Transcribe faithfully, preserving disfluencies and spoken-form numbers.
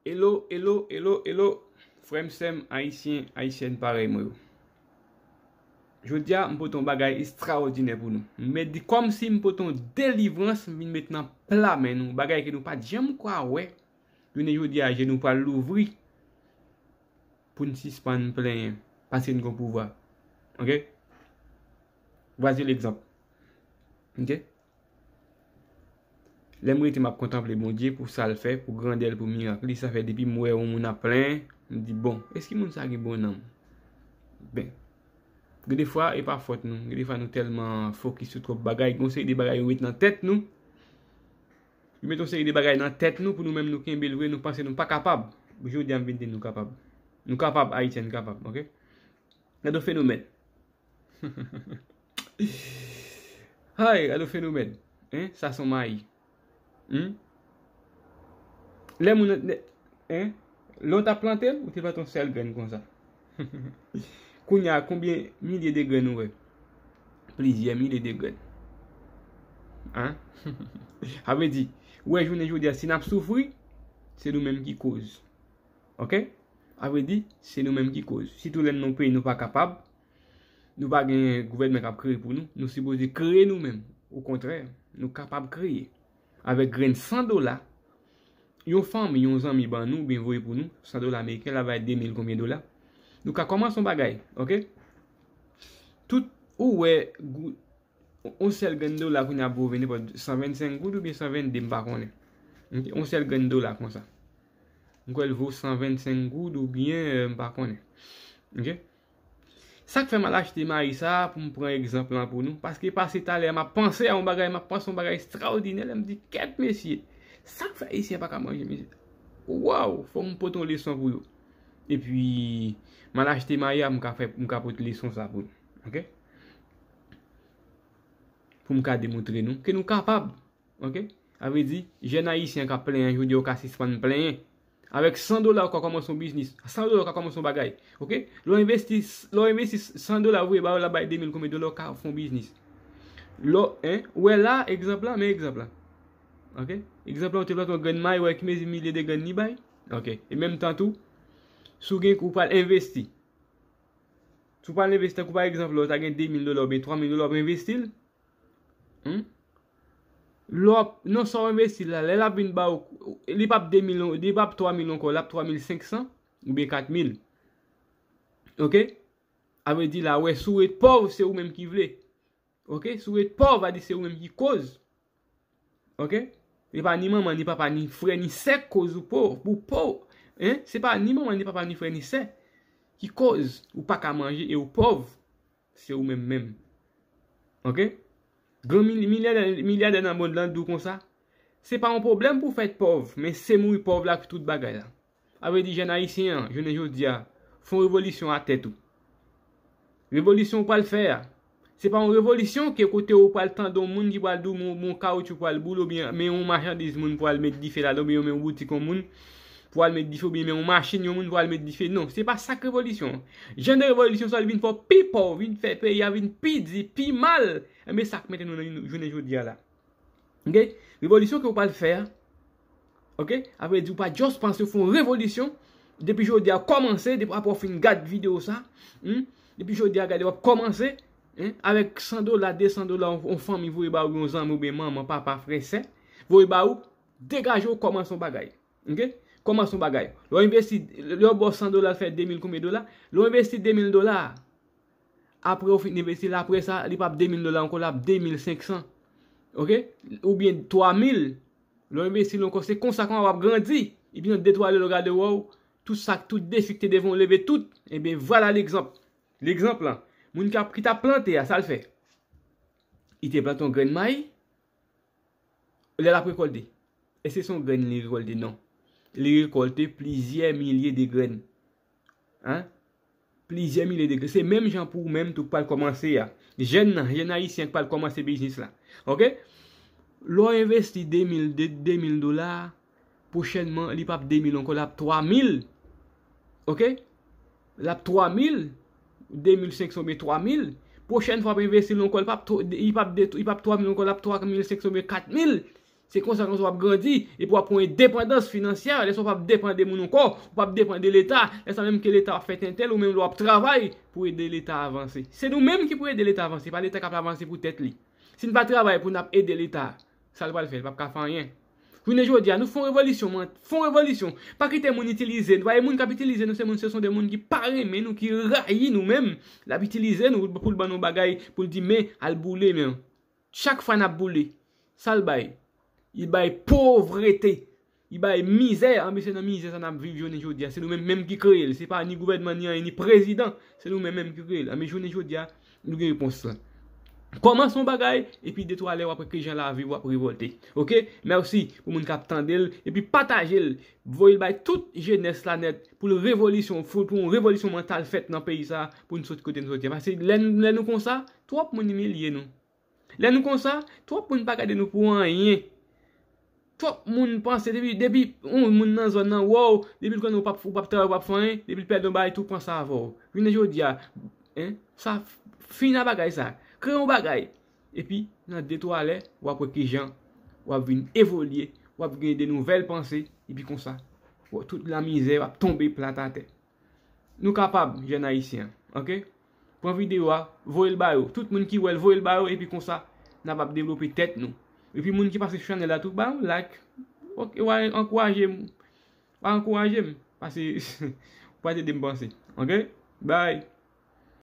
Hello, hello, hello, hello. Frè m, sè m, ayisyen, ayisyèn parèy mwen yo. Jodi a, m pote yon bagay estrawòdinè pou nou. M mèt di kòmsi m pote yon delivrans, m vin met nan pla men nou. Bagay ke nou pa t janm kwè wè. Jounen jodi a, je nou pral louvri pou n sispann plenyen. Paske n gon pouvwa. Ok? Voici l'exemple. Ok? Lè m rete m ap kontanple Bondye pou sa l fè, pou grandè l, pou mirak li, sa fè depi m wè yon moun ap plenyen, m di, "Bon, èske moun sa gen bon nanm?" Ben, gen de fwa, e pa fòt nou. Gen de fwa, nou tèlman fokis sou twòp bagay, gon seri de bagay yo met nan tèt nou. Yo met yon seri de bagay nan tèt nou pou nou menm nou kenbe l vre, nou panse nou pa kapab. Jodi a, m vin di nou kapab. Nou kapab, Ayisyen, nou kapab, ok? Gade yon fenomèn. Hay, gade yon fenomèn. Hein? Sa se yon mayi. Hmm? Lè moun, lè, hein? Lè w t ap plante l, ou te plante yon sèl grenn konsa. Kounye a, konbyen milye de grenn ou wè? Plizyè milye de grenn. Hein? Sa vle di, ou wè jounen jodi a, si n ap soufri, se nou menm ki koz. Ok? Sa vle di, se nou menm ki koz. Sitou lè n nan yon peyi nou pa kapab, nou pa gen gouvènman k ap kreye pou nou, nou sipoze kreye nou menm. Okontrè, nou kapab kreye. Avèk grenn san dola, yon fanmi, yon zanmi ban nou, oubyen voye pou nou, san dola ameriken, l ap bay de mil konbyen dola. Nou ka kòmanse yon bagay, ok? Tout ou wè, gou- yon sèl grenn dola kounye a pou vin nenpòt san vennsenk goud oubyen san vennde, m pa konnen. Ok? Yon sèl grenn dola konsa. M kwè l vo san vennsenk goud oubyen, euh, m pa konnen. Ok? Sa k fè m al achte mayi sa a, pou m pran egzanp lan pou nou, paske pase talè a m ap panse a yon bagay, m ap panse yon bagay estrawòdinè, lè m di, "Kèt, mesye, sa k fè Ayisyen pa ka manje, mesye? Waw, fò m pote yon leson pou yo." Epi, m al achte mayi a, m ka fè, m ka pote leson sa pou nou. Ok? Pou m ka demontre nou ke nou kapab. Ok? Sa vle di, jèn ayisyen k ap plenyen jodi a, ou ka sispann plenyen. Avèk san dola, ou ka kòmanse yon biznis. San dola, ou ka kòmanse yon bagay. Ok? Lè w envesti, lè w envesti san dola, ou voye ba yo, l ap bay de mil konbyen dola, ou ka fè yon biznis. Lè w, hein? Ou wè la, egzanp la, men egzanp la. Ok? Egzanp la, ou te plante yon grenn mayi, ou wè ki mezi milye de grenn li bay? Ok. E menm tan tou, si w gen, ou pral envesti. Si w pral envesti, tankou pa egzanp, lè w ta gen de mil dola oubyen twa mil dola, w ap envesti l. Hmm? Lè w ap, non, sa w envesti la, lè l ap vin ba w, li p ap de mil, li p ap twa mil ankò, l ap twa mil senk san oubyen kat mil. Ok? Sa vle di la, wè, si w ret pòv, se ou menm ki vle. Ok? Si w ret pòv, a di se ou menm ki koz. Ok? E pa ni manman, ni papa, ni frè, ni sè k koz ou pòv, ou pòv. Hein? Se pa ni manman, ni papa, ni frè, ni sè ki koz ou pa ka manje e ou pòv. Se ou menm menm. Ok? Gran mil-, milyadè, milyadè nan mond lan di w konsa, se pa yon pwoblèm pou w fèt pòv, men se mouri pòv la ki tout bagay la. Sa vle di jèn ayisyen an, jounen jodi a, fè yon revolisyon a tèt ou. Revolisyon ou pral fè a, se pa yon revolisyon ke kote ou pral tande yon moun ki pral di w men yon kawotchou pral boule oubyen men yon machandiz moun pral met dife ladan oubyen men yon boutik yon moun pral met dife oubyen men yon machin yon moun pral met dife. Non, se pa sa k revolisyon an. Jan de revolisyon sa, li vin fè w pi pòv, vin fè peyi a vin pi di, pi mal. Enben, sa k mete nou nan jounen jodi a la. Ok? Revolisyon ke w pral fè a, ok? Sa vle di w pa just panse w fè yon revolisyon. Depi jodi a kòmanse, depi apre w fin gad videyo sa, hmm? Depi jodi a gade w ap kòmanse, hein? Avèk san dola, de san dola, yon, yon fanmi voye ba ou, yon zanmi oubyen manman, papa, frè, sè, voye ba ou, degaje w, kòmanse yon bagay. Ok? Kòmanse yon bagay. Lè w envesti, lè yo ba w san dola, l fè de mil konbyen dola? Lè w envesti de mil dola, apre w fin envesti l, apre sa, li p ap de mil dola ankò, l ap de mil senk san. Ok? Oubyen twa mil. Lè w envesti l ankò, se konsa kòman w ap grandi. Epi nan de twa lè, lè w gade, w wè w, tout sa, tout defi ki te devan w leve tout. Ebyen, vwala legzanp. Legzanp lan, moun ki ap, ki t ap plante a, sa l fè? Li te plante yon grenn mayi, lè l ap rekòlte. Èske se yon grenn li rekòlte? Non. Li rekòlte plizyè milye de grenn. Hein? Plizyè milye de grenn. Se menm jan pou ou menm tou k pral kòmanse a. Jèn nan, jèn ayisyen k pral kòmanse biznis la. Ok? Lè w envesti de mil, de, de mil dola, pwochènman, li p ap de mil ankò, l ap twa mil. Ok? L ap twa mil, de mil senk san oubyen twa mil. Pwochèn fwa w ap envesti l ankò, li p ap twa, li p ap de, li p ap twa mil ankò, l ap twa mil senk san oubyen kat mil. Se konsa, konsa w ap grandi, epi w ap pran endepandans finansyè, lè sa w p ap depann de moun ankò, ou p ap depann de Leta, lè sa menm ke Leta ap fè tenten, ou menm w ap travay pou ede Leta avanse. Se nou menm ki pou ede Leta avanse, pa Leta k ap avanse pou tèt li. Si n pa travay pou n ap ede Leta, sa l pral fè, l p ap ka fè anyen. Jounen jodi a, nou fè yon revolisyon, man, fè yon revolisyon. Pa kite moun itilize nou. Pa gen moun k ap itilize nou, se moun, se son de moun ki pa renmen nou, ki rayi nou menm. L ap itilize nou pou l ban nou bagay, pou l di, men, al boule, men. Chak fwa n ap boule, sa l bay? Li bay povrete. Li bay mizè. Anben, se nan mizè sa n ap viv jounen jodi a. Se nou menm menm ki kreye l. Se pa ni gouvènman, ni anyen, ni prezidan. Se nou menm menm ki kreye l. Anben, jounen jodi a, nou gen repons lan. Kòmanse yon bagay, epi de twa lè w ap wè kijan lavi w ap revòlte. Oke? Mèsi pou moun k ap tande l, epi pataje l. Voye l bay tout jenès la nèt pou l revolisyon, pou, pou yon revolisyon mantal fèt nan peyi sa, pou n soti kote n soti a. Paske lè, n- lè nou konsa, twòp moun imilye nou. Lè nou konsa, twòp moun pa gade nou pou anyen. Twòp moun panse depi, depi yon moun nan zòn nan, wow, depi l konnen ou p ap, ou p ap travay, ou p ap fè anyen, depi l pèdi yon bagay, tou pran sa avè w. Jounen jodi a, en, sa f- fin a bagay sa. Kreye yon bagay. Epi, nan de twa lè, w ap wè kijan w ap vin evolye, w ap gen de nouvèl panse, epi konsa, w- tout lamizè w ap tonbe plat atè. Nou kapab, jèn ayisyen, oke? Pran videyo a, voye l ba yo. Tout moun ki wè l, voye l ba yo, epi konsa, n ap ap devlope tèt nou. Epi moun ki pase sou chanèl la tou, ba yon like. Oke, w a ankouraje m. W a ankouraje m. Paske, w a ede m panse. Oke? Bye.